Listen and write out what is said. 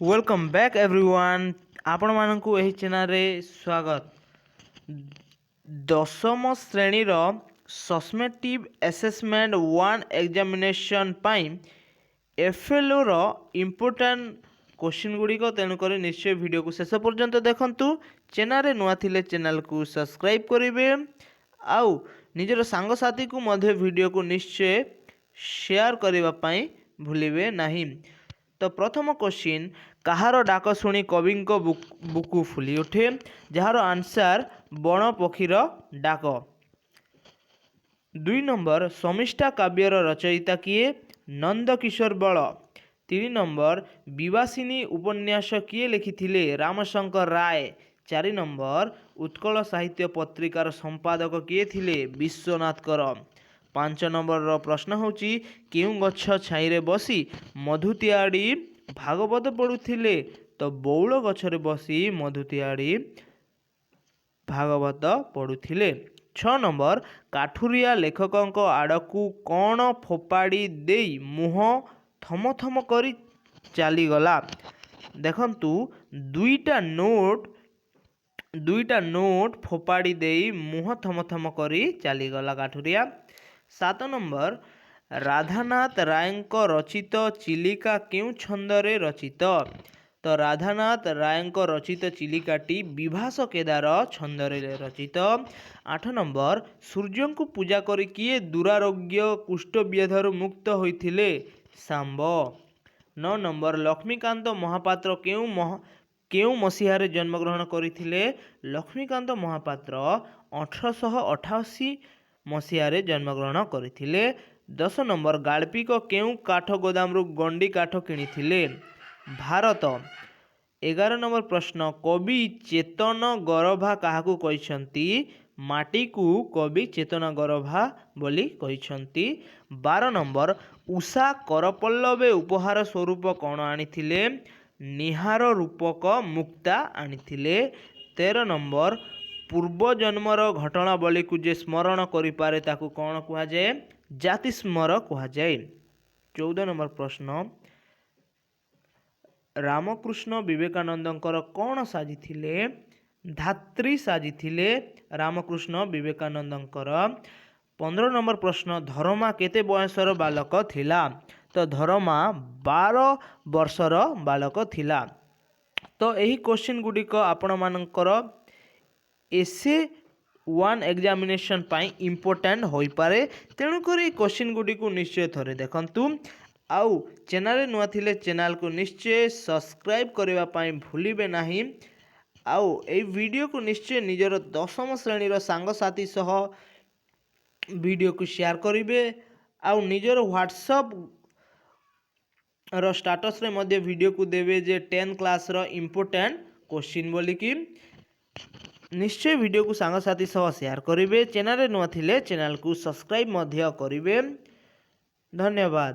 Welcome back everyone. ଆପଣମାନଙ୍କୁ ଏହି ଚ୍ୟାନେଲରେ ସ୍ୱାଗତ। ଦଶମ ଶ୍ରେଣୀର ସମେଟିଭ୍ ଆସେସମେଣ୍ଟ ୱାନ୍ ଏକ୍ଜାମିନେସନ୍ ପାଇଁ ଏଫ୍ଏଲ୍ଓର ଇମ୍ପୋର୍ଟାଣ୍ଟ କୋଶ୍ଚିନ୍ ଗୁଡ଼ିକ। ତେଣୁକରି ନିଶ୍ଚୟ ଭିଡ଼ିଓକୁ ଶେଷ ପର୍ଯ୍ୟନ୍ତ ଦେଖନ୍ତୁ। ଚ୍ୟାନେଲରେ ନୂଆ ଥିଲେ ଚ୍ୟାନେଲକୁ ସବସ୍କ୍ରାଇବ୍ କରିବେ ଆଉ ନିଜର ସାଙ୍ଗସାଥିକୁ ମଧ୍ୟ ଭିଡ଼ିଓକୁ ନିଶ୍ଚୟ ସେୟାର କରିବା ପାଇଁ ଭୁଲିବେ ନାହିଁ। ତ ପ୍ରଥମ କୋଶ୍ଚିନ୍, କାହାର ଡାକ ଶୁଣି କବିଙ୍କ ବୁକୁ ଫୁଲି ଉଠେ? ଯାହାର ଆନ୍ସର୍ ବଣ ପକ୍ଷୀର ଡାକ। 2 ନମ୍ବର, ଶର୍ମିଷ୍ଠା କାବ୍ୟର ରଚୟିତା କିଏ? ନନ୍ଦକିଶୋର ବଳ। 3 ନମ୍ବର, ବିବାସିନୀ ଉପନ୍ୟାସ କିଏ ଲେଖିଥିଲେ? ରାମଶଙ୍କର ରାୟ। 4 ନମ୍ବର, ଉତ୍କଳ ସାହିତ୍ୟ ପତ୍ରିକାର ସମ୍ପାଦକ କିଏ ଥିଲେ? ବିଶ୍ୱନାଥ କର। 5 ନମ୍ବରର ପ୍ରଶ୍ନ ହେଉଛି, କେଉଁ ଗଛ ଛାଇରେ ବସି ମଧୁ ତିଆଡ଼ି ଭାଗବତ ପଢ଼ୁଥିଲେ? ତ ବଉଳ ଗଛରେ ବସି ମଧୁ ତିଆଡ଼ି ଭାଗବତ ପଢ଼ୁଥିଲେ। 6 ନମ୍ବର, କାଠୁରିଆ ଲେଖକଙ୍କ ଆଡ଼କୁ କ'ଣ ଫୋପାଡ଼ି ଦେଇ ମୁହଁ ଥମ ଥମ କରି ଚାଲିଗଲା? ଦେଖନ୍ତୁ, ଦୁଇଟା ନୋଟ୍ ଫୋପାଡ଼ି ଦେଇ ମୁହଁ ଥମ ଥମ କରି ଚାଲିଗଲା କାଠୁରିଆ। 7 ନମ୍ବର, ରାଧାନାଥ ରାୟଙ୍କ ରଚିତ ଚିଲିକା କେଉଁ ଛନ୍ଦରେ ରଚିତ? ତ ରାଧାନାଥ ରାୟଙ୍କ ରଚିତ ଚିଲିକାଟି ବିଭାସ କେଦାର ଛନ୍ଦରେ ରଚିତ। 8 ନମ୍ବର, ସୂର୍ଯ୍ୟଙ୍କୁ ପୂଜା କରି କିଏ ଦୁରାରୋଗ୍ୟ କୁଷ୍ଠବ୍ୟାଧିରୁ ମୁକ୍ତ ହୋଇଥିଲେ? ଶାମ୍ବ। 9 ନମ୍ବର, ଲକ୍ଷ୍ମୀକାନ୍ତ ମହାପାତ୍ର କେଉଁ ମସିହାରେ ଜନ୍ମଗ୍ରହଣ କରିଥିଲେ? ଲକ୍ଷ୍ମୀକାନ୍ତ ମହାପାତ୍ର 1888 ମସିହାରେ ଜନ୍ମଗ୍ରହଣ କରିଥିଲେ। 10 ନମ୍ବର, ଗାଳ୍ପିକ କେଉଁ କାଠ ଗୋଦାମରୁ ଗଣ୍ଡି କାଠ କିଣିଥିଲେ? ଭାରତ। 11 ନମ୍ବର ପ୍ରଶ୍ନ, କବି ଚେତନ ଗରଭା କାହାକୁ କହିଛନ୍ତି? ମାଟିକୁ କବି ଚେତନ ଗରଭା ବୋଲି କହିଛନ୍ତି। 12 ନମ୍ବର, ଉଷା କରପଲ୍ଲବେ ଉପହାର ସ୍ୱରୂପ କ'ଣ ଆଣିଥିଲେ? ନିହାର ରୂପକ ମୁକ୍ତା ଆଣିଥିଲେ। 13 ନମ୍ବର, ପୂର୍ବଜନ୍ମର ଘଟଣାବଳୀକୁ ଯେ ସ୍ମରଣ କରିପାରେ ତାକୁ କ'ଣ କୁହାଯାଏ? ଜାତିସ୍ମର କୁହାଯାଏ। 14 ନମ୍ବର ପ୍ରଶ୍ନ, ରାମକୃଷ୍ଣ ବିବେକାନନ୍ଦଙ୍କର କ'ଣ ସାଜିଥିଲେ? ଧାତ୍ରୀ ସାଜିଥିଲେ ରାମକୃଷ୍ଣ ବିବେକାନନ୍ଦଙ୍କର। 15 ନମ୍ବର ପ୍ରଶ୍ନ, ଧରମା କେତେ ବୟସର ବାଳକ ଥିଲା? ତ ଧରମା 12 ବର୍ଷର ବାଳକ ଥିଲା। ତ ଏହି କୋଶ୍ଚିନ୍ ଗୁଡ଼ିକ ଆପଣମାନଙ୍କର ଏସଏ ୱାନ୍ ଏକ୍ଜାମିନେସନ୍ ପାଇଁ ଇମ୍ପୋର୍ଟାଣ୍ଟ ହୋଇପାରେ। ତେଣୁକରି ଏହି କୋଶ୍ଚିନ୍ ଗୁଡ଼ିକୁ ନିଶ୍ଚୟ ଥରେ ଦେଖନ୍ତୁ ଆଉ ଚ୍ୟାନେଲରେ ନୂଆ ଥିଲେ ଚ୍ୟାନେଲକୁ ନିଶ୍ଚୟ ସବସ୍କ୍ରାଇବ୍ କରିବା ପାଇଁ ଭୁଲିବେ ନାହିଁ। ଆଉ ଏଇ ଭିଡ଼ିଓକୁ ନିଶ୍ଚୟ ନିଜର ଦଶମ ଶ୍ରେଣୀର ସାଙ୍ଗସାଥି ସହ ଭିଡ଼ିଓକୁ ସେୟାର କରିବେ ଆଉ ନିଜର ହ୍ୱାଟ୍ସଅପ୍ ର ଷ୍ଟାଟସ୍ରେ ମଧ୍ୟ ଭିଡ଼ିଓକୁ ଦେବେ ଯେ 10th କ୍ଲାସ୍ର ଇମ୍ପୋର୍ଟାଣ୍ଟ କୋଶ୍ଚିନ୍ ବୋଲିକି। ନିଶ୍ଚୟ ଭିଡ଼ିଓକୁ ସାଙ୍ଗସାଥି ସହ ସେୟାର କରିବେ। ଚ୍ୟାନେଲରେ ନୂଆ ଥିଲେ ଚ୍ୟାନେଲକୁ ସବସ୍କ୍ରାଇବ୍ ମଧ୍ୟ କରିବେ। ଧନ୍ୟବାଦ।